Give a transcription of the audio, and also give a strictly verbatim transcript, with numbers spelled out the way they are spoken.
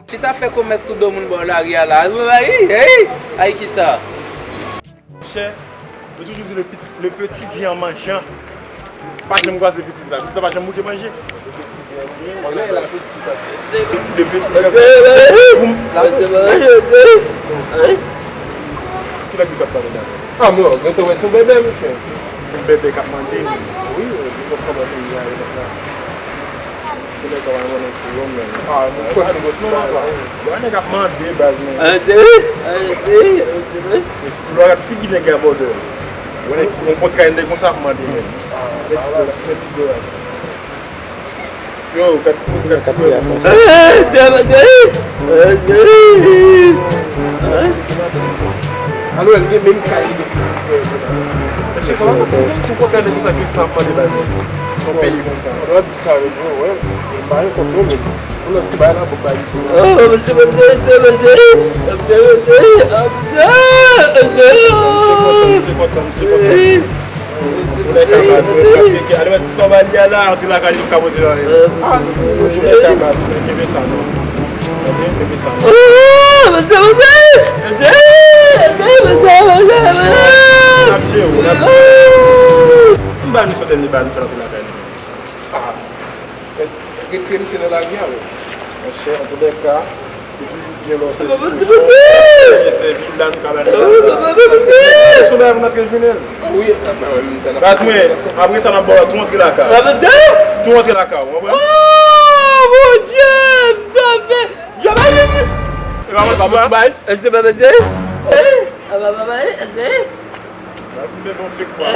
Chita fè komès sou do moun bò lari a la. Ay, ay, ay, kisa? Monchè, yo toujou di le petit, le petit vient en mangeant. Pa janm kwaze piti sa. Piti sa pa janm bouke manje. Piti de piti. Boum. Kilè ki sa ap pale la? Ah, mwen, mwen te wè se yon bèbè, monchè. Yon bèbè k ap mande. Wi, li konn kòman peyi a ye la. Kilè sa va mande sou yon men. Ah, mwen kwè ke gòt non, papa. Yon nèg ap mande baz men. Ah, se vre? Ah, se vre? Ah, se vre? E sitou lò gad figi nèg a bòdè. Yon nèg yon pòt kay nèg konsa ap mande men. Nèg fò, nèg ti doras. Yo, gad, gad, gad. Alò, li gen menm kay, li gen. Èske sa pa fasil, si w konn gade konsa, gen sa ap pale la, non? Yon peyi konsa. Ou dwe di sa, wi, wi, wi. E pa yon kòb, non, men. Yon lòt ti bagay la, pou bay li, se. Oh, mesye, mesye, mesye, mesye. Mesye, mesye, mesye. Mesye, mesye. Misye kontan, misye kontan, misye kontan. Ou lè ka baz mwen, pa peke. Ale wè ti sòba li a la, antre lakay li, ou ka pote la. Ou lè ka baz mwen, kenbe sa non. Tande, kenbe sa non. N ap jere w, n ap jere w. M ba misye dènye bagay, misye antre lakay li. Ah. Retire misye nan lari a, wi. Monchè, antoulèka, li toujou byen lòse. Papa, pase, pase! Sèvi la, nou ka ba li. Papa, pase, pase! Sou la, pou n antre jounen. Wi, baz mwen, apre sa, n ap ba w tou antre lakay. Papa, pase! Tou antre lakay, w konprann? Oh, mon Dieu, m sove! Jwa pa vini! E pa manti, papa. Pase, pase! Eh, papa, pase, pase! Baz mwen, bon fake, kwa.